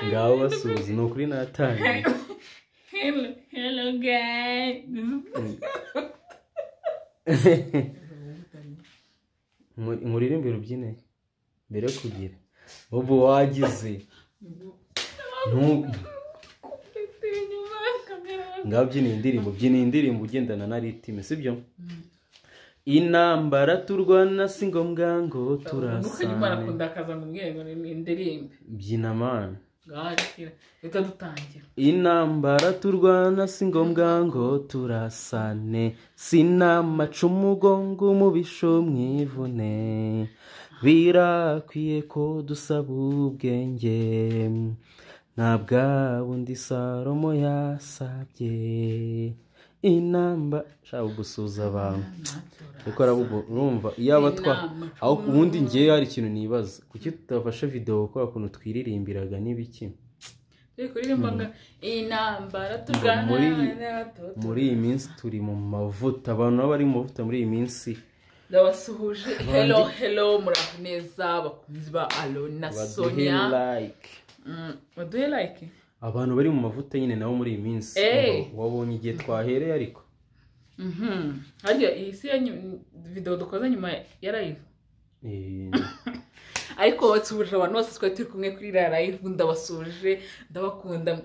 Ngaho basuhuza ni ukuri natangiye. Hello, hello guys. Nkuririmbe urubyine mbere yo kugira ubu wagize ngaho byina indirimbo, byina indirimbo ugendana na ritime, sibyo? Intambara turwana si ngombwa ngo turasane. Byina mana. Intambara turwana si ngombwa ngo turasane, sinamaca umugongo umubisha mwivune, birakwiye ko dusaba ubwenge nta bwa bundi Salomo yasabye. Inamba shaka gusuza abantu kuko urumva iyaba twa aho ubundi ngiye hari ikintu nibaza, kuki tutafashe video gukora ukuntu twiririmbiraga n'ibiki muri iyi minsi turi mu mavuta, abantu baba bari mu mavuta muri iyi minsi. Ndabasuhuje, hello hello, muraho neza bakunzi ba Aaron na Sonia, baduhe like. Abantu bari mu mavuta nyine nabo muri iyi minsi wabonye igihe twahereye ariko harya iyi si ya video dukoze nyuma ya live ariko basuhuje abantu bose twari turi kumwe kuri iriya live, ndabasuhuje, ndabakunda,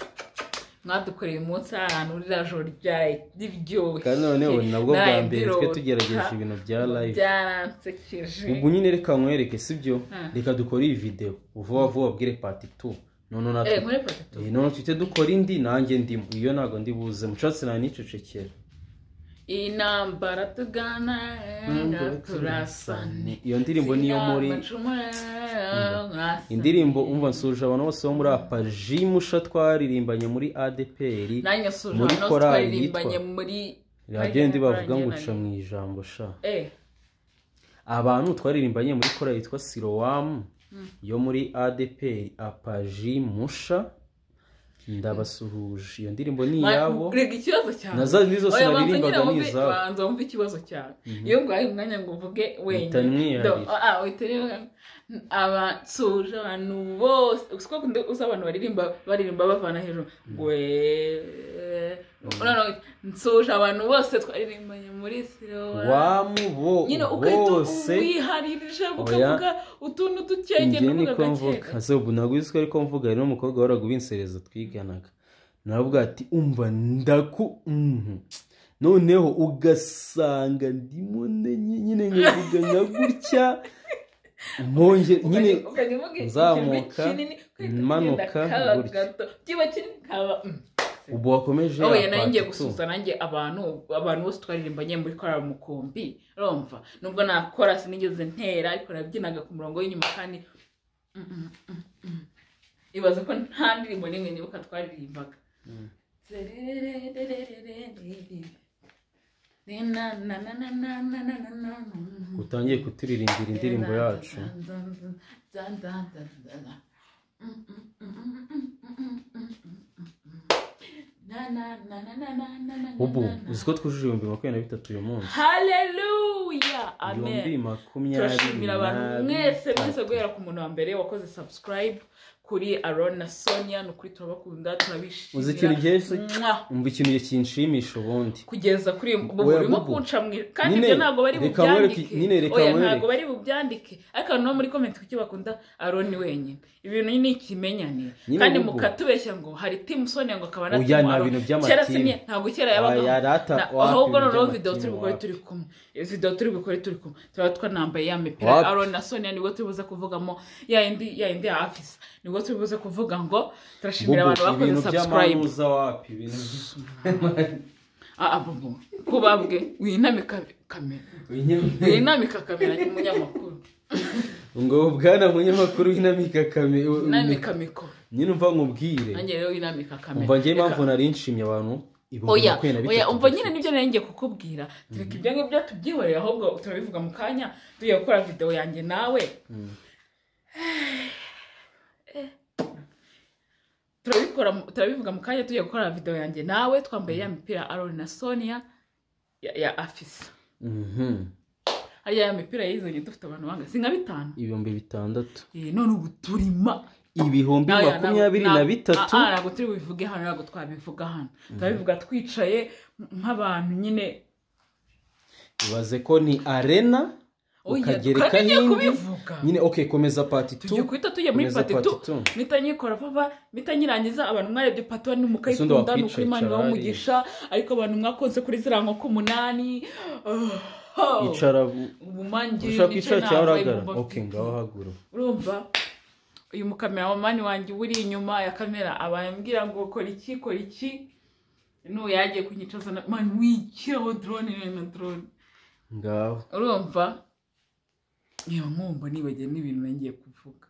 mwadukoreye umunsi ahantu ririya joro riryoshye. Kandi noneho nabwo bwa mbere twe tugerageje ibintu bya live byaransekeje. Ubu nyine reka nkwereke, sibyo? Reka dukore iyi video vuba vuba abwire part 2. None tujye dukora indi nanjye ndimo, iyo ntago ndi buze mushatse nanicecekera. Intambara tugana turasane, iyo ndirimbo niyo muri indirimbo umva nsuje abantu bose bo muri apaji musha twaririmbanye muri ADPR, muri korali yitwa muri radiyo bavuga ngo uca mu ijambo sha. Abantu twaririmbanye muri korali yitwa Siloam yo muri ADPR apaji musha, ndabasuhuje. Iyo ndirimbo ni iyabo. Rega ikibazo cyawe nazo nizo sinaririmbaga ni izabo. Banza wumve ikibazo cyawe, iyo ngwaye umwanya ngo uvuge wenyine abasuje abantu bose usiko uza abantu baririmba bavana hejuru ngo nsuje abantu bose twaririmbanye muri Siloam nyine ukahita wiharirije ukavuga utuntu dukenge n'uvuga gake. Ase ubu ntabwo uzi ko ariko mvuga, hari n'umukobwa wahoraga ubinsereza twiganaga, navuga ati umva ndaku noneho ugasanga ndimo nyine nkavuga nka gutya nkonge nyine nzamuka manuka gutya. Ubu wakomeje oya nanjye gusuza nanjye abantu bose twaririmbanye muri korali Mukumbi, urumva nubwo nakora sinigeze ntera ariko nabyinaga ku murongo w'inyuma kandi ibaza ko nta ndirimbo n'imwe nibuka twaririmbaga. Utangiye kuturirimbira indirimbo yacu. Ubu uzi ko twujuje 2023 uyu munsi. Haleluya, amen. 2023. Turashimira abantu mwese mwese guhera ku muntu wa mbere wakoze subscribe kuri Aaron na Sonia, nukuri turabakunda, turabishimira. Uzi ikintu gihese umva ikintu kinshimisha ubundi kugeza kuri burimo kunca kandi ibyo ntago bari bubyandike. Oya ntago bari bubyandike, ariko no muri comment kuki bakunda Aaron wenyine, ibintu ni ikimenyane kandi mukatubeshya ngo hari team Sonia ngo akaba na team Aaron. Kera sinye ntago kera yabaga, ahubwo noneho video turi bukore turi kumwe, video turi bukore turi kumwe turaba twanambaye ya mipira Aaron na Sonia, nibwo tubuze kuvugamo ya indi ya afisa, nibwo tubuze kuvuga ngo turashimira abantu bakoze subscribe. Kubabwe winamika kamera, winamika kamera y'umunyamakuru ngo bwana munyamakuru winamika kamera, winamika miko nyine umva nkubwire nanjye rero winamika kamera. Umva ngiye impamvu nari nshimye abantu Oya oya umva nyine nibyo nari ngiye kukubwira, tureka ibyo ngibyo tubyihorera ahubwo turabivuga mu kanya tugiye gukora video yanjye nawe. Turabikora, turabivuga mu kanya tugiye gukora video yanjye nawe twambaye ya mipira Aaron na Sonia ya afisa. Hariya ya mipira yizanye dufite abantu banga si nka 5, 6000. None ubu turima 23,000. Ntabwo turi bubivuge hano, ntabwo twabivuga hano, turabivuga twicaye nk'abantu nyine. Ibaze ko ni arena ukagereka hindi nyine. Okay, komeza part 2. Tugiye guhita tujya muri part 2. Mpita nyikora vuba, mpita nyirangiza. Abantu mwarebye part 1 mukayikunda, ni ukuri Imana ibahe, ariko abantu mwakoze kuri ziriya nkoko 8. Icara ushaka kwicara cyangwa urahagarara? Okay, ngaho haguruka. Urumva uyu mukameramani wanjye uri inyuma ya kamera abambwira ngo kora iki, kora iki, yagiye kunyicaza na man wikiraho drone na drone ngaho. Urumva niba nkumva nibagiye n'ibintu ngiye kuvuga.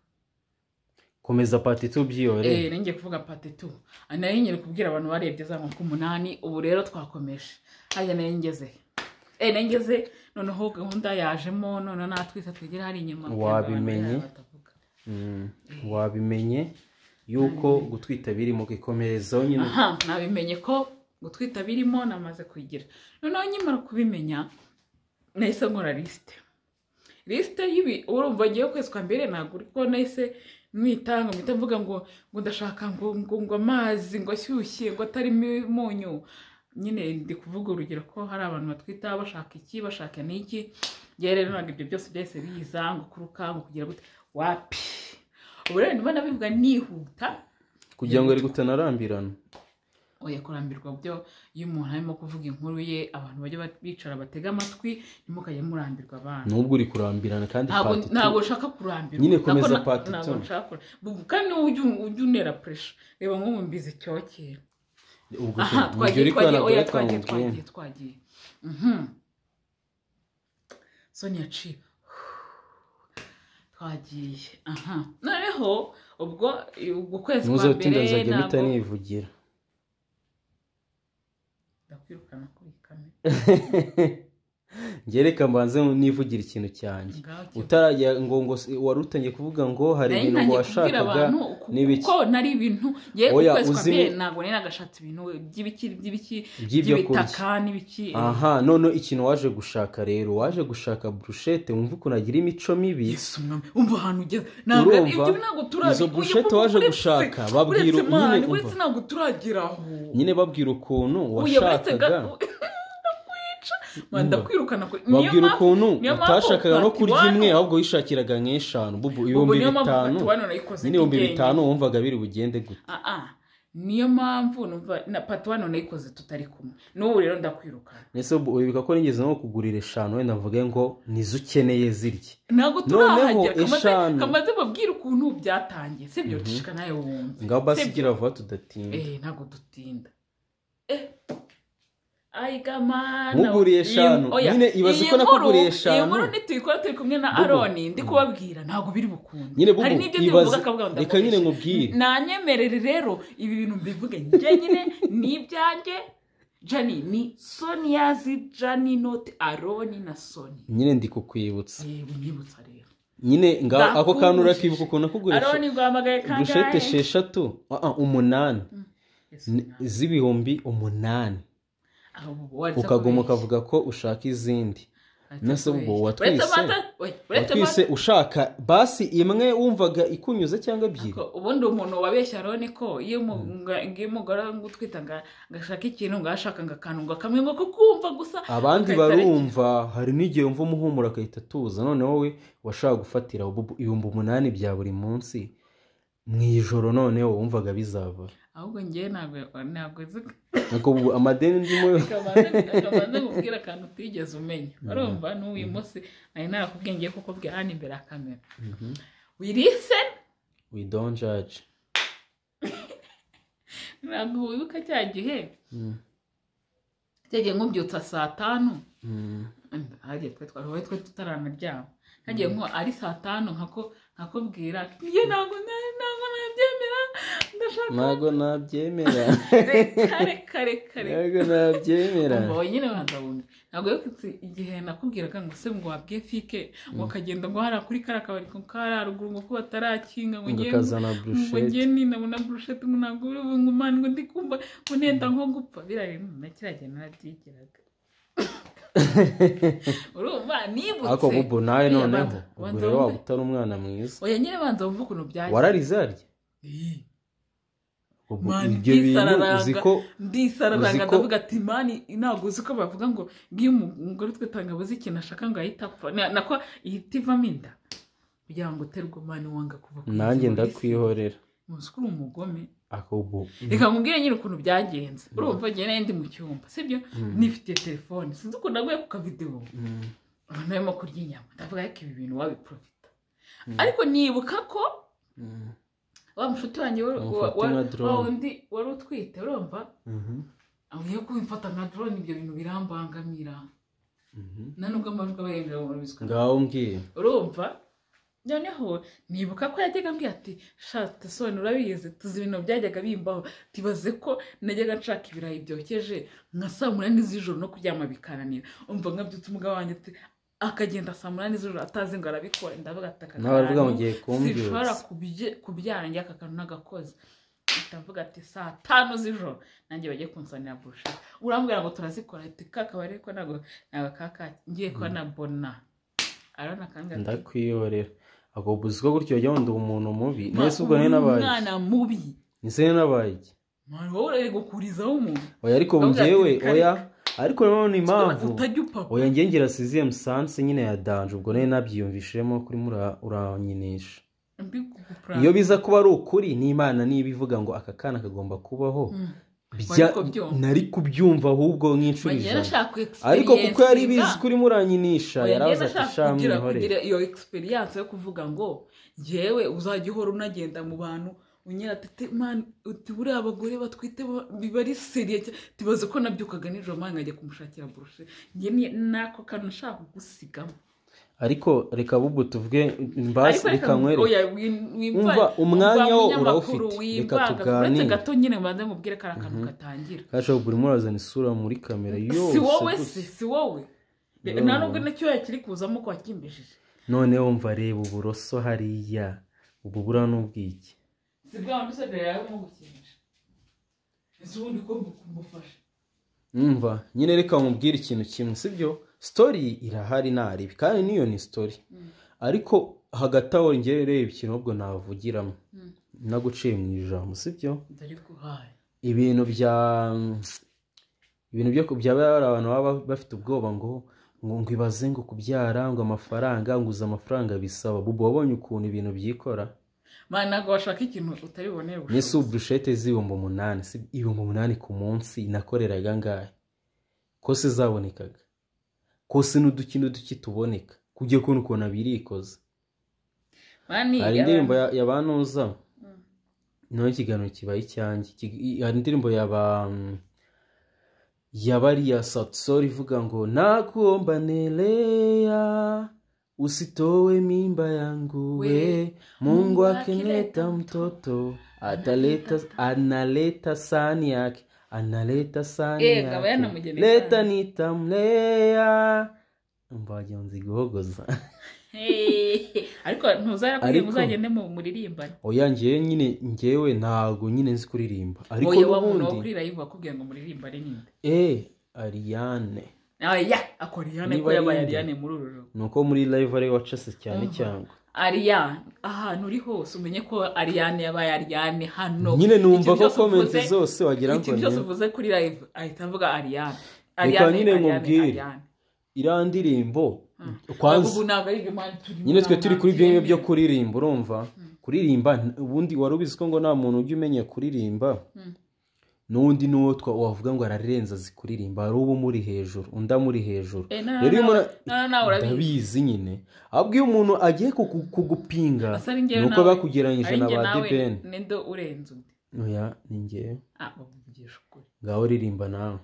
Komeza part 2 byiyore. Ngiye kuvuga part 2. Nari nyiri kubwira abantu barebye za nkoko 8. Ubu rero twakomeje. Hajya nari ngeze. Nari noneho gahunda yajemo, none natwise twigera hari inyuma. Wabimenye. Wabimenye yuko gutwita birimo kwikomerezaho nyine. Aha, nabimenye ko gutwita birimo, namaze kuyigira. Noneho nyimara kubimenya nahise nkora liste. Liste y'ibi urumva ngiye kwezi kwa mbere ntabwo ko nahise mwitanga mpita mvuga ngo ndashaka ngo amazi ngo ashyushye ngo atarimo umunyu. Nyine ndi kuvuga urugero ko hari abantu batwita bashaka iki bashaka n'iki. Ngiye rero ntabwo ibyo byose byahise biza ngo kuruka ngo kugira gute wapi. Ubu rero ndimo nabivuga nihuta kugira ngo ari gutanarambirana. Oya, kurambirwa byo iyo umuntu arimo kuvuga inkuru ye abantu bajya bicara batega amatwi, ntimukajye murambirwa abantu. Nubwo uri kurambirana kandi part 2. Ntabwo ushaka kurambirwa. Nyine komeza part 2. Ntabwo nshaka. Kandi ujye unera pressure. Reba nko mbizi cyokera. Ubwo twagiye twagiye. Sonia ci twagiye. Aha. Noneho ubwo ukwezi kwa mbere nzajya mpita nivugira. Ndakwirukana kuri kamera. Ngereka mbanze nivugira ikintu cyanjye. Utarajya ngo wari utangiye kuvuga ngo hari ibintu ngo washakaga n'ibiki. Ko nari ibintu ngiye ukwezi kwa mbere ntabwo nari nagashatse ibintu by'ibiki by'ibiki by'ibitaka n'ibiki. Aha, none ikintu waje gushaka rero, waje gushaka brushette, wumva ukuntu agira imico mibi. Yesu mwami, umva ahantu ugeze. Ntabwo ibyo ntabwo turabi. Izo brushette waje gushaka babwira nyine, uretse ntabwo turageraho. Nyine babwira ukuntu washakaga. Ndakwirukana kuri babwira ukuntu utashakaga no kurya imwe ahubwo wishakiraga nk'eshanu. Bubu 5000 nyine 5000 wumvaga biri bugende gute? Niyo mpamvu numva na part 1 nayikoze tutari kumwe. N'ubu rero ndakwirukana. Nese wibuka ko nigeze no kugurira 5 wenda mvuge ngo nizo ukeneye zirye. Ntabwo turahagera kamaze babwira ukuntu byatangiye. Sibyo cishika nawe wumve. Ngaho basigira vuba tudatinda. Ntabwo dutinda. Aigamana nkuguriye 5 nyine ibaze ko nakuguriye 5. Iyo nkuru nituyikora turi kumwe na Aaron ndi kubabwira ntabwo biri bukunde. Hari n'ibyo ndivuga akavuga ngo reka nyine nkubwire. Nanyemerere rero ibi bintu mbivuge njye nyine ni ibyanjye. Jani ni Sonia's Jani not Aaron na Sonia. Nyine ndi kukwibutsa. Unyibutsa rero. Nyine nga ako kantu urakibuka ukuntu nakuguriye. Aaron guhamagaye kangahe? Brushette 6 8 z'ibihumbi 8. Ukaguma ukavuga ko ushaka izindi. Nase ubwo watwise ushaka basi imwe wumvaga ikunyuze cyangwa ebyiri. Ubundi umuntu wabeshya Aaron ko iyo umugore ngutwita ngashaka ikintu ngashaka ngakantu ngo kamwe ngo kukumva gusa abandi barumva. Hari n'igihe umva umuhumura akahita tuza. None wowe washaka gufatira 8,000 bya buri munsi mu ijoro, none wumvaga bizava. Ahubwo ngiye ntabwo nako amadeni ndimo kabanze ngubwira akantu utigeze umenya. Urumva n'uyu munsi nari narakubwiye ngiye kukubwira hano imbere ya kamera. We listen, we don't judge. Ntabwo wibuka cya gihe cyagiye nkubyutsa saa 5 hagiye twe tutaranryama. Nkagiye nko ari saa 5 nkakubwira njye ntabwo nabyemera, ndashaka ntabwo nabyemera, reka ntabwo nabyemera. Ubwo nyine banza wumve, ntabwo igihe nakubwiraga ngo se ngo wabwiye fike ngo akagenda ngo hariya kuri kariya kabari ko kari haruguru ngo ko batarakinga ngo ngiye ninabona burushete ngo ntabwo uri bungumane ngo ndi kumva ngo nenda nko gupfa, biriya bintu na kiriya gihe narabyigiraga. Urumva nibutse ariko bubu nawe noneho ubwo rero waba utari umwana mwiza. Oya nyine banza wumve ukuntu byagenze. Wararize harya? Ibyo bintu uzi ko ndisararanga ndavuga ati mani ntabwo uzi ko bavuga ngo ngiyo umugore utwitanga abuze ikintu ashaka ngo ahita apfa, nako ihita ivamo inda kugira ngo uterwe mani wanga kuva ku nanjye ndakwihorera. Muzi ko uri umugome. Reka nkubwire nyine ukuntu byagenze. Urumva njye nari ndi mu cyumba, sibyo? Nifitiye telefone, sinzi ukuntu naguye ku kavidewo abantu barimo kurya inyama, ndavuga ariko ibi bintu wabiprofita. Ariko nibuka ko wa mushuti wanjye wa wundi wari utwite, urumva agiye kubimfata nka drone, ibyo bintu birambangamira na nubwo amajwi aba yenda murabizwa ngaho mbwiye. Urumva noneho nibuka ko yajyaga ambwira ati shate sone urabizi tuzi ibintu byajyaga bimbaho, tibaze ko najyaga nshaka ibirayi byokeje nka saa 8 z'ijoro no kuryama bikananira. Umva nkabyutse umugabo wanjye ati akagenda saa 8 z'ijoro atazi ngo arabikora, ndavuga ati aka kantu sinshobora kubyara njye aka kantu nagakoze. Ndavuga ati saa 5 z'ijoro nanjye bagiye kunsanira burushete, urambwira ngo turazikora ati kakabari ko ntabwo kaka ngiye ko nabona arona kanga ndakwihorera. Ako buziko gutyo wajya wenda umuntu mubi nese ubwo nari nabaye umwana mubi, nese nari nabaye iki mwana wowe uri gukurizaho umuntu. Oya ariko njyewe oya ariko none impamvu oya njye ngira sixième sens nyine ya danger, ubwo nari nabyiyumvishemo kuri uranyinisha. Iyo biza kuba ari ukuri n'Imana niba ivuga ngo aka kana kagomba kubaho nari kubyumva ahubwo nk'inshuro ijana, ariko kuko yari bizi kuri muranyinisha yaraza ati sha mwihorere. Iyo experience yo kuvuga ngo njyewe uzajya uhora unagenda mu bantu unyera ati man uti buriya abagore batwite biba ari seriye, tibaze ko nabyukaga nijoro man nkajya kumushakira burushe njye nako kantu nshaka kugusigamo. Ariko reka bubu tuvuge mbasi reka nkwere umva umwanya wo urawufite, reka tuganire gato nyine mbanze mubwire kara kantu katangira. Kasha buri murazana isura muri kamera yose si wowe si wowe nta nubwo nacyo yakiri kuzamo ko wakimbishije. None wumva reba uburoso hariya ubu bura n'ubwiki si bwa wundi se yawe mu gukinisha ese ubundi ko kumufasha. Umva nyine reka mubwire ikintu kimwe, sibyo? Story irahari naribi kandi niyo ni story, ariko hagati aho njye reba ikintu ubwo navugiramo naguciye mu ijambo, sibyo? Ibintu bya ibintu byo byaba abantu baba bafite ubwoba ngo ngo ibaze ngo kubyara ngo amafaranga nguza amafaranga bisaba. Bubu wabonye ukuntu ibintu byikora mana ngo washaka ikintu utariboneye ubushobozi. Nese brushete z'8,000 si 8,000 ku munsi nakoreraga ngahe ko se zabonekaga kose n'udukino duki tuboneka kujye kuntu ukuntu abirikoze. Hari indirimbo ya banuza no ikiganiro kibaye icyanjye, hari indirimbo ya bariya Satsori ivuga ngo nakuomba nelea usitowe mimba yangu we Mungu akileta mtoto ataleta analeta sani yake analeta sani yake leta nitamlea. Mbaje nziguhogoza. Ariko ntuzara kugira muzagende mu muririmbane. Oya ngiye nyine ngewe ntago nyine nzi kuririmba, ariko n'ubundi kuri live bakubwiye ngo muririmbane ninde? Ariane. Aya ako Ariane ko yabaye Ariane muri uru rugo. Nuko muri live ari wacase cyane cyangwa Ariane ahantu uri hose umenye ko Ariane yabaye Ariane hano. Nyine numva ko comment zose wagira ngo byose uvuze kuri live ahita avuga Ariane. Ariane nyine nkubwire iriya ndirimbo kwanza nyine twe turi kuri byo byo kuririmba, urumva kuririmba ubundi wari ubizi ko ngo nta muntu ujya umenya kuririmba n'undi n'uwo wavuga ngo ararenza azi kuririmba, hari uba muri hejuru undi amuri hejuru. Rero ndabizi nyine ahubwo iyo umuntu agiye kugupinga nuko bakugereranyije na ba Deben ninde urenze undi. Oya ni njyewe. Ngaho ririmba nawe.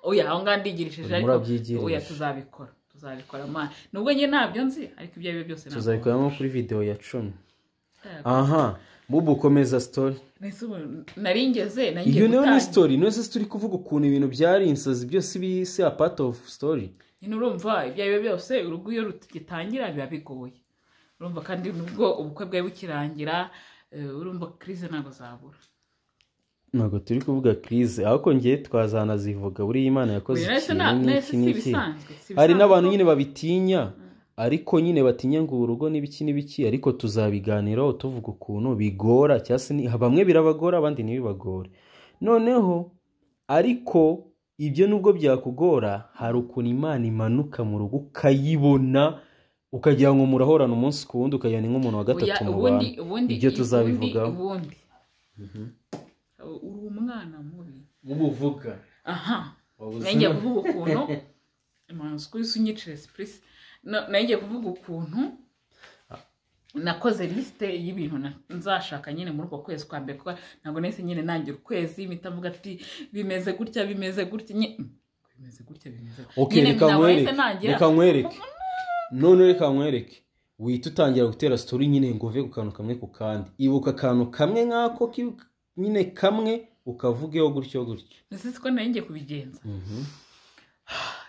Oya aho ngandigirishije ariko oya tuzabikora. Tuzabikora man, nubwo njye ntabyo nzi, ariko ibyo aribyo byose ntabwo Tuzabikora nko kuri video ya 10. Aha bubu, komeza story. Nahise ubu nari ngeze, nari ngiye Iyo nayo ni gutangira. story. None se turi kuvuga ukuntu ibintu byari insazi byose, bisi a part of story. Nyine urumva, ibyo aribyo byose, urugo iyo rugitangira biba bigoye, urumva, kandi nubwo ubukwe bwari bukirangira, urumva crise ntabwo zabura. Ntabwo turi kuvuga crise, ahubwo ngiye twazanazivuga. Buriya Imana yakoze Oya, nahise ikintu n'iki nahise si n'iki. ibisanzwe, si Hari ibisanzwe n'abantu nyine babitinya, ariko nyine batinya ngo urugo n'ibiki n'ibiki, ariko tuzabiganiraho tuvuga ukuntu bigora, cyangwa se bamwe birabagora, abandi ntibibagore. Noneho ariko ibyo nubwo byakugora, hari ukuntu Imana imanuka mu rugo ukayibona, ukagira ngo murahorana umunsi ku wundi, ukagira ni nk'umuntu wa Oya, gatatu mu ubundi bantu. Ubundi Ibyo tuzabivugaho. Ubundi uri umwana mubi. Mubuvuga. Aha ngiye kuvuga ukuntu imanzi ko isi unyicire sipurisi. Ngiye kuvuga ukuntu nakoze lisite y'ibintu nzashaka nyine muri uko kwezi kwa mbere, kuko ntabwo nahise nyine nangira ukwezi mpita mvuga ati bimeze gutya, bimeze gutya, bimeze gutya, bimeze gutya. Okay. Nyine Reka ntabwo nahise nkwereke. nangira. Reka nkwereke none, reka nkwereke. Wihita utangira gutera story nyine ngo uve ku kantu kamwe ku kandi. Ibuka akantu kamwe nk'ako nyine kamwe, ukavugeho gutyo gutyo. Mbese siko nari ngiye kubigenza.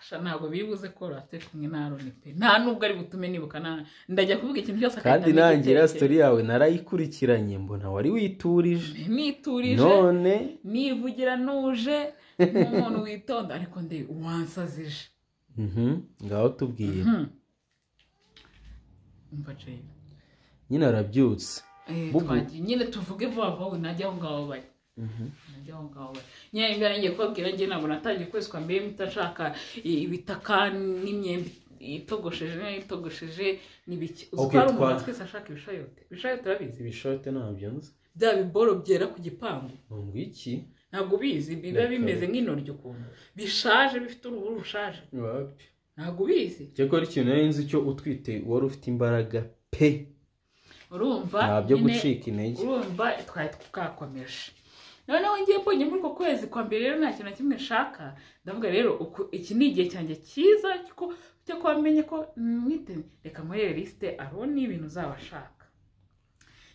Sha, ntabwo bibuze ko turi kumwe na Aroni pe, nta nubwo ari butume nibuka ndajya kuvuga ikintu cyose Kandi agahita amenya nangira igitekerezo. Story yawe narayikurikiranye, mbona wari witurije. Niturije. None Nivugira nuje nk'umuntu witonda, ariko nde wansazije. Ngaho tubwire. Umva Jay. Nyine arabyutse. Bubu. Twagiye nyine, tuvuge vuba vuba, najya aho ngaho bari, najya aho ngaho bari nyine. Imbere ngiye kubabwira, njye ntabwo natangiye ukwezi kwa mbere mpita nshaka ibitaka n'imyembe itogosheje n'itogosheje n'ibiki. Uzi ko Okay, hari umuntu twese ashaka ibishayote? Ibishayote urabizi? Ibishote ntabyo nzi. Bya biboro byera ku gipangu. Ngo iki? Ntabwo ubizi? Biba Reka. bimeze nk'intoryi ukuntu, bishaje, bifite uruhu rushaje. Wapi. Ntabwo ubizi? Cyakora ikintu nari nzi cyo, utwite wari ufite imbaraga pe. Urumva Nta byo nyine. gucika intege. Urumva twari twakomeje. Noneho ngiye mbonye muri uko kwezi kwa mbere rero nta kintu na kimwe nshaka, ndavuga rero iki ni igihe cyanjye cyiza cyo kuba menye ko mwite, reka nkorere lisite Aroni ibintu uzaba ashaka.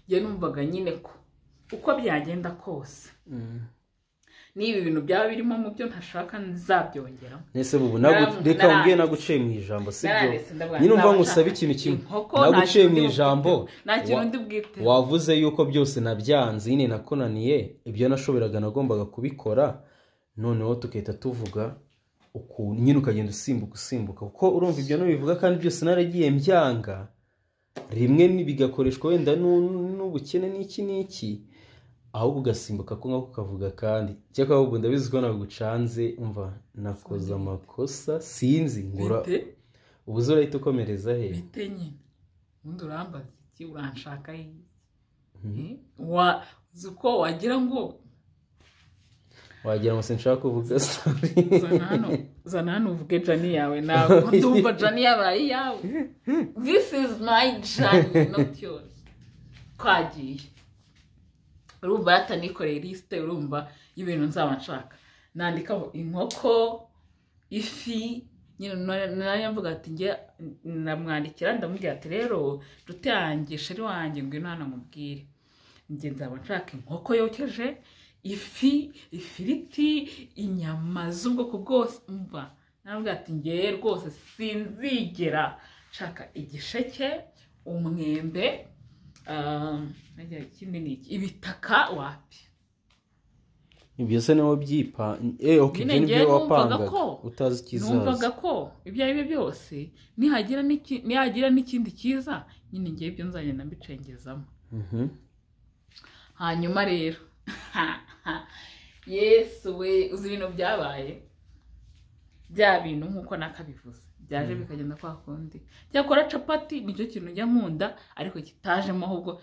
Njye numvaga nyine ko uko byagenda kose, niba ibintu byaba birimo mu byo ntashaka, nzabyongeramo. Nese bubu, reka umbwiye, naguciye mu ijambo, sibyo? Naranditse, ndavuga Nyine umva, nzaba ngusabe nshaka ikintu kimwe. inkoko, nta Naguciye kintu mu ndi ijambo. bwiteho. Nta kintu ndi bwiteho. Wavuze yuko byose nabyanze nyine, nakunaniye, ibyo nashoboraga nagombaga kubikora. Noneho tugahita tuvuga ukuntu nyine ukagenda usimbuka usimbuka, kuko urumva ibyo nubivuga kandi byose naragiye mbyanga rimwe bigakoreshwa wenda n'ubukene n'iki n'iki, ahubwo ugasimbuka ko nkako ukavuga. Kandi cyakora ubu ndabizi ko nagucanze. Umva, nakoze amakosa, sinzi ngura. Bite? Ubu uzi urahita ukomereza he? Bite nyine? Ubundi urambaza iki? Uranshaka iki? Uzi uko wagira ngo Wagira ngo sinshaka kuvuga story. Zana hano, zana hano uvuge journey yawe. Ntabwo ndumva journey yabaye iyawe. This is my journey, not yours. Twagiye. Urumva yatanikoreye lisite, urumva, y'ibintu nzaba nshaka, nandikaho inkoko, ifi nyine. Nayo mvuga ati njye ndamwandikira, ndamubwira ati rero nshuti yanjye, chéri wanjye, ngwino hano nkubwire, njye nzaba nshaka inkoko yokeje, ifi, ifiriti, inyama z'ubwoko bwose. Mva naravuga ati ngewe rwose sinzigera nshaka igisheke, umwembe, ikindi ni iki, ibitaka, wapi. Ibyo se niwo byipa? Okay. Nyine Ibyo njyewe nibyo numvaga wapangaga utazi ikizaza. Numvaga ko ibyo ari byo byose, nihagira n'ikindi cyiza nyine, ngewe ibyo nzagenda mbicengezamo. Hanyuma rero, Yesu we, uzi ibintu byabaye? Bya bintu nk'uko nakabivuze byaje bikagenda kwa kundi. Cyakora capati nicyo kintu njya nkunda, ariko kitajemo. Ahubwo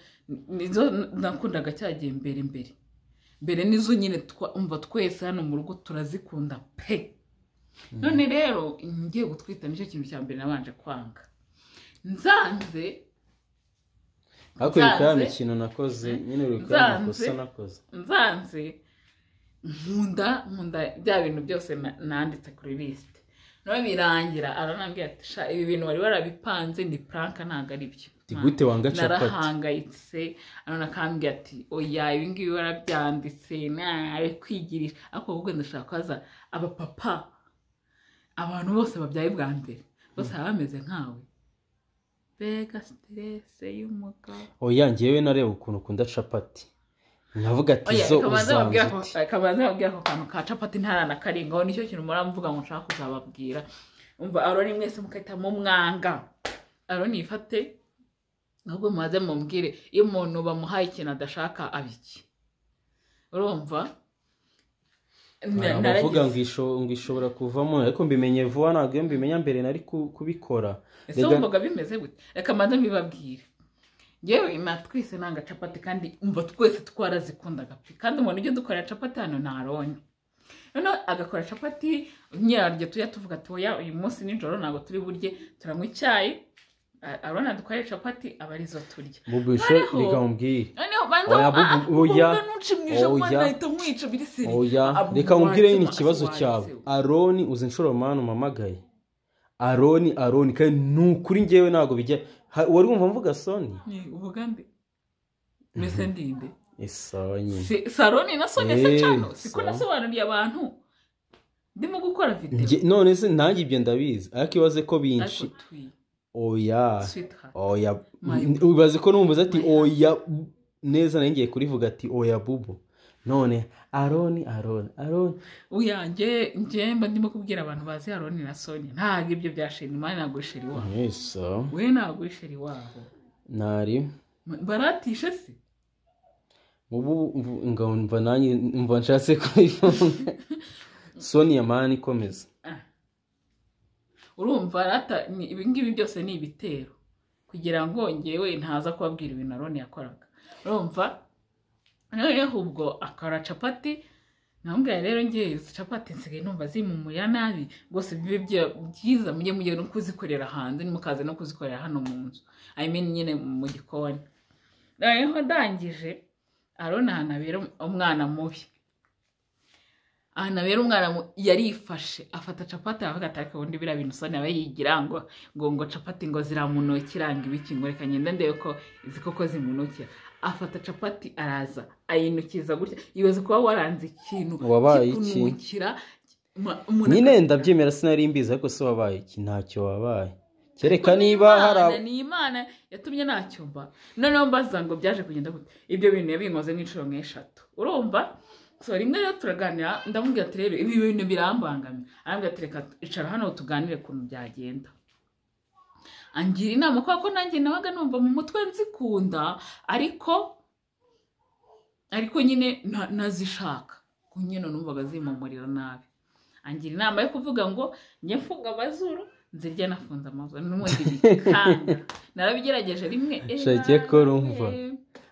nizo nakundaga cyagiye mbere mbere mbere, nizo nyine umva twese hano mu rugo turazikunda pe. None rero ngiye gutwita, nicyo kintu cya mbere nabanje kwanga, nzanze. Ariko uribuka ya Nzanze. mikino nakoze nyine? Uribuka ya Nzanze. makosa nakoze? Nzanze, nkunda bya bintu byose nanditse kuri lisite. Nawe birangira aranambwira ati sha ibi bintu wari warabipanze ni prank ntabwo ari byo. Gute wanga capati? Narahangayitse. Arona akambwira ati oya ibi ngibi warabyanditse nawe kwigirisha. Ariko ahubwo ndashaka kwaza abapapa abantu bose babyaye bwa mbere bose baba bameze nkawe, mbega stress y'umugabo. Oya njyewe nareba ukuntu ukunda capati nkavuga ati zo uzanze. Kabanza babwira ako kantu ka capati ntaranakarengaho, nicyo kintu muramvuga ngo nshaka kuzababwira. Umva Aroni mwese mukahita mumwanga. Aroni yifate ahubwo mumaze mumbwire iyo umuntu bamuhaye ikintu adashaka abiki. Urumva? Aravuga ngo ishobora kuvamo, ariko mbimenye vuba ntabwo iyo mbimenya mbere nari kubikora. Ese wumvaga bimeze gute? Reka mbanze mbibabwire. Ngewe twese nanga capati kandi umva twese twarazikundaga pe. Kandi umuntu ujya dukora capati hano ni Aroni. Noneho agakora capati nyiraryo tujya tuvuga ati oya uyu munsi nijoro ntabwo turi burye, turanywa icyayi. Aroni adukorera capati aba arizo turya. Bubishe reka mubwire. Oya reka mubwire nyine ikibazo cyawe. Aroni uzi inshuro manu mpamagaye. Aroni kandi ni ukuri ngewe ntabwo bijya. Wari wumva mvuga Soni? Uvuga nde? Mbese ndinde? Isawa nyine. Saroni na Soni se cyano siko nasobanuriye abantu ndimo gukora video. None se nanjye ibyo ndabizi ariko ibaze ko binshi. Oya. Oya. Ubaze ko numva ati oya neza nangiye kurivuga ati oya bubu. None Aroni. Oya nge mba ndimo kubwira abantu bazi Aroni na Soni ntabwo ibyo bya sheri mani ntabwo sheri wabo. Yes. We ntabwo sheri wabo. Nari baratishe se. Ubu ngumva nanjye mva nshatse kuyifunga. Soni ya mani komeza. Urumva rata ibi ngibi byose ni ibitero kugira ngo ngewe ntaza kubabwira ibintu Aroni yakoraga. Urumva noneho ubwo akora capati nambwira rero ngewe capati nsigaye numva zimumurira nabi rwose bibe byiza mujye mujye no kuzikorera hanze nimukaze no kuzikorera hano mu nzu, I mean nyine mu gikoni. Noneho ndangije Aroni ahanabera umwana mubi, ahanabera umwana yarifashe afata capati aravuga ati ariko ubundi biriya bintu Soni aba yigira ngo ngo capati ngo ziramunukira ngo ibiki ngo reka ngende ndebe ko izi koko zimunukira. Afata capati araza ayinukiza gutya, ibaze kuba waranze ikintu kikunukira. Nyine ndabyemera sinari mbizi ariko se wabaye iki? Ntacyo wabaye kereka niba hari ni Imana yatumye ntacyo mba. Noneho mbaza ngo byaje kugenda gute ibyo bintu yabinkoze nk'inshuro nk'eshatu. Urumva so rimwe rero turaganira ndamubwira ati rero ibi bintu birambangamye, arambwira ati reka icara hano tuganire ukuntu byagenda. Angira inama kubera ko nanjye nabaga numva mu mutwe nzikunda ariko nyine nazishaka nyine numvaga zimumurira nabi. Angira inama yo kuvuga ngo njye mfunga amazuru nzirya nafunze amazuru n'ubundi bikanga. Narabigerageje rimwe shake ko rumva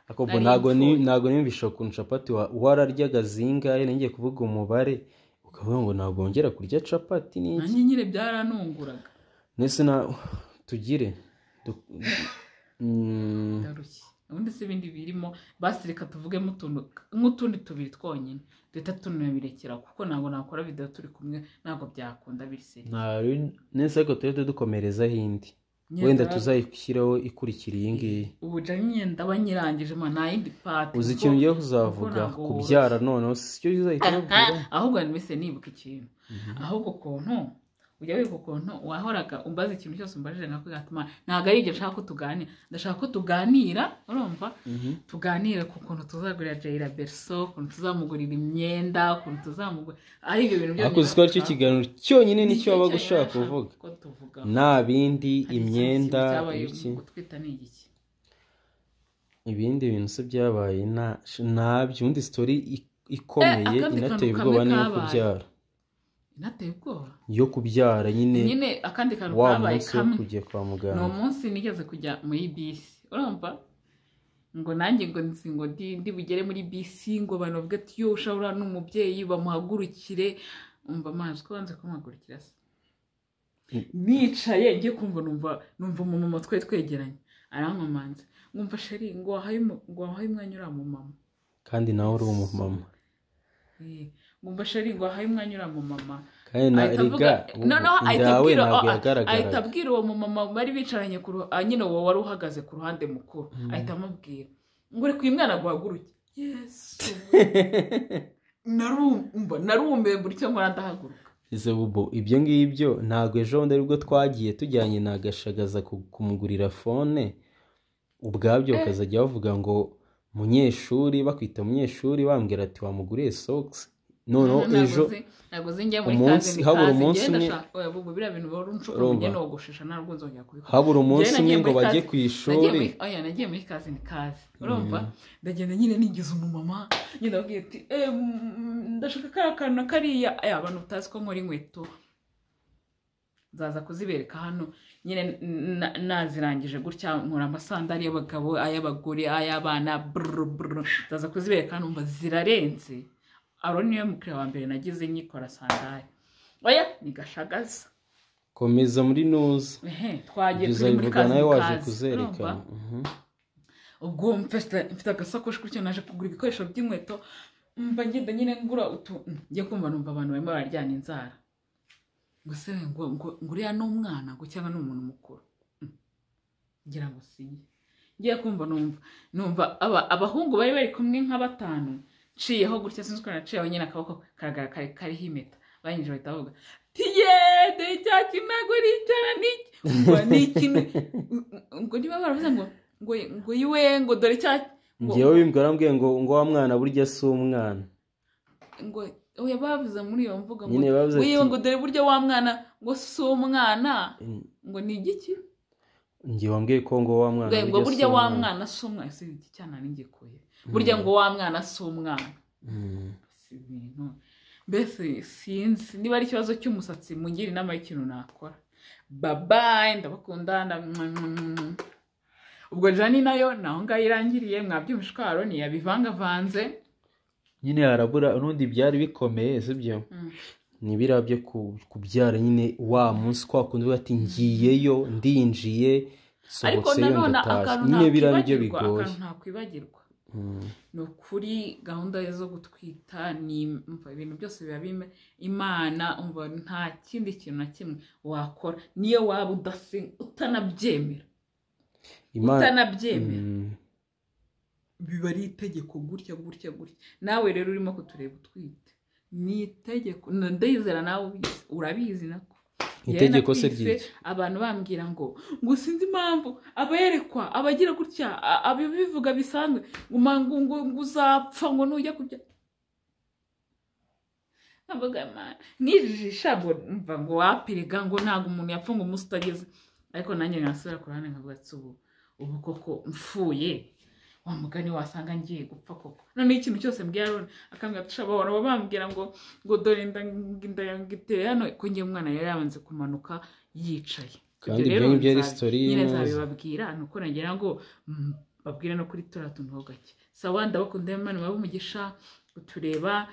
ako ntago nimvisha ukuntu capati wararyaga zingahe ngiye kuvuga umubare ukavuga ngo ntabwo wongera kurya capati n'iki. Nanjye nyine byaranunguraga. Nese na tugire ndarushye ubundi se ibindi birimo basi reka tuvugemo nk'utundi tubiri twonyine duhita tunabirekera kuko ntabwo nakora video turi kumwe ntabwo byakunda biri. Nese ariko tujye dukomerezaho indi wenda tuzayishyiraho ikurikira iyi ngiyi. Ubu nyine ndaba nyirangije ma nta yindi pati. Uzi ikintu ngiye kuzavuga kubyara noneho si cyo uzahita ubwira. Ahubwo mbese nibuka ikintu ahubwo ukuntu ujya wibuka ukuntu wahoraga umbaza ikintu cyose umbajije nkakugatuma ntabwo ari ibyo nshaka ko tuganira, ndashaka ko tuganira urumva tuganire ku kuntu tuzagurira Jayira berso, ukuntu tuzamugurira imyenda, ukuntu tuzamugurira ari ibyo bintu byose. Ariko uziko aricyo kiganiro cyonyine nicyo waba ushaka kuvuga nta bindi imyenda iki gutwita ni igiki ibindi bintu se byabaye nabyo undi story ikomeye inateye ubwoba niyo kubyara. Inateye ubwoba yo kubyara nyine akandi kantu kabaye kamwe kujya kwa muganga. No munsi nigeze kujya muri bisi urumva ngo nanjye ngo nzi ngo ndi bugere muri bisi ngo abantu bavuga ati yo ushobora n'umubyeyi bamuhagurukire. Umva amazi ko banze kumuhagurukira se nicaye ngiye kumva numva umumama twari twegeranye arankomanze ngumva sheri ngo wahaye umwanya uriya mumama kandi nawe uri umumama. Ngumva sheri ngo wahaye umwanya uriya mumama Noneho ahita abwira uwo mumama bari bicaranye nyine uwo wari uhagaze ku ruhande mukuru, ahita amubwira ngo reka uyu mwana aguhaguruke. Yesu, narumbe buri cyo nkora ndahaguruka. Izo bubo ibyo ngibyo ntabwo ejo bundi aribwo twagiye tujyanye na Gashagaza kumugurira fone, ubwabyo bakazajya bavuga ngo munyeshuri, bakwita munyeshuri, bambwira ati wamuguriye socks. Noneho ejo habura umunsi umwe, habura umunsi umwe ngo bajye ku ishuri. Nagiye muri kazi ni kazi, urumva ndagenda nyine nigize umumama, ngenda ababwira ati ndashaka kariya kantu na kariya. Abantu utazi ko nkora inkweto nzaza kuzibereka hano nyine nazirangije gutya, nkora amasandari y'abagabo, ay'abagore, ay'abana, nzaza kuzibereka hano, mba zirarenze. Aro niyo mukiriya wa mbere nagize nyikora sandari. Oya ni Gashagaza. Komeza muri nuza. Twagiye turi muri kazi nawe waje kuzerekana. Ubwo mfite agasakoshi gutya, naje kugura ibikoresho by'inkweto, mba ngenda nyine ngura utu, ngiye kumva numva abantu barimo bararyana inzara. Ngo se ngo uriya ni umwana ngo cyangwa ni umuntu mukuru. Ngira ngo sinye. Ngiye kumva numva abahungu bari bari kumwe nka batanu. Ciyeho gutya sinzi uko naciyeho nyine akaboko kagaragara kariho impeta, barangije bahita bavuga tiye dore cya kinago ricara niki ngo ni ikintu ngo niba baravuze ngo ngo ngo iwe ngo dore cya ngewe bimbwira arambwiye ngo ngo wa mwana burya si umwana, ngo oya bavuze muri iyo mvugo ngo iwe ngo dore burya wa mwana ngo si umwana ngo ni igiki. Ngewe wambwiye ko ngo wa mwana ngo burya wa mwana si umwana, si iki cyana ningekuye burya ngo wa mwana si umwana. Si ibintu mbese sinzi niba ari ikibazo cy'umusatsi, mungire inama y'ikintu nakora. Bye bye, ndabakunda. Ubwo Jani nayo naho ngaho irangiriye, mwabyumvishe ko Aroni yabivangavanze nyine harabura n'undi byari bikomeye, sibyo? Ni biriya byo kubyara nyine wa munsi kwa kundi ati ngiyeyo ndinjiye ariko nanone akantu ntakwibagirwa ni ukuri gahunda zo gutwita ni ibintu byose biba Imana, umva nta kindi kintu na kimwe wakora niyo waba utanabyemera biba ari itegeko gutya gutya gutya. Nawe rero urimo kutureba utwite ni itegeko, ndayizera nawe urabizi nako itegeko se ryiki. Abantu bambwira ngo ngo sinzi impamvu aberekwa abagira gutya abivuga bisanzwe ngo ngo uzapfa ngo nujya kubya avuga Imana nijijisha ngo mva ngo wapiriga ngo ntago umuntu yapfa ngo umunsi utageze, ariko nanjye nasubira ku ruhande nkavuga ati ubu koko mfuye wa mugani wasanga ngiye gupfa koko. Noneho ikintu cyose mbwira Aroni akambwira ati shaba bahora bambwira ngo ngo dore inda yanjye hano, ko ngiye umwana yari yabanze kumanuka yicaye. Kandi ibyo ngibyo ari story nyine nzabibabwira, nuko nagira ngo babwire no kuri turiya tuntu ho gake. Sawa, ndabakunda, Imana ibahe umugisha kutureba.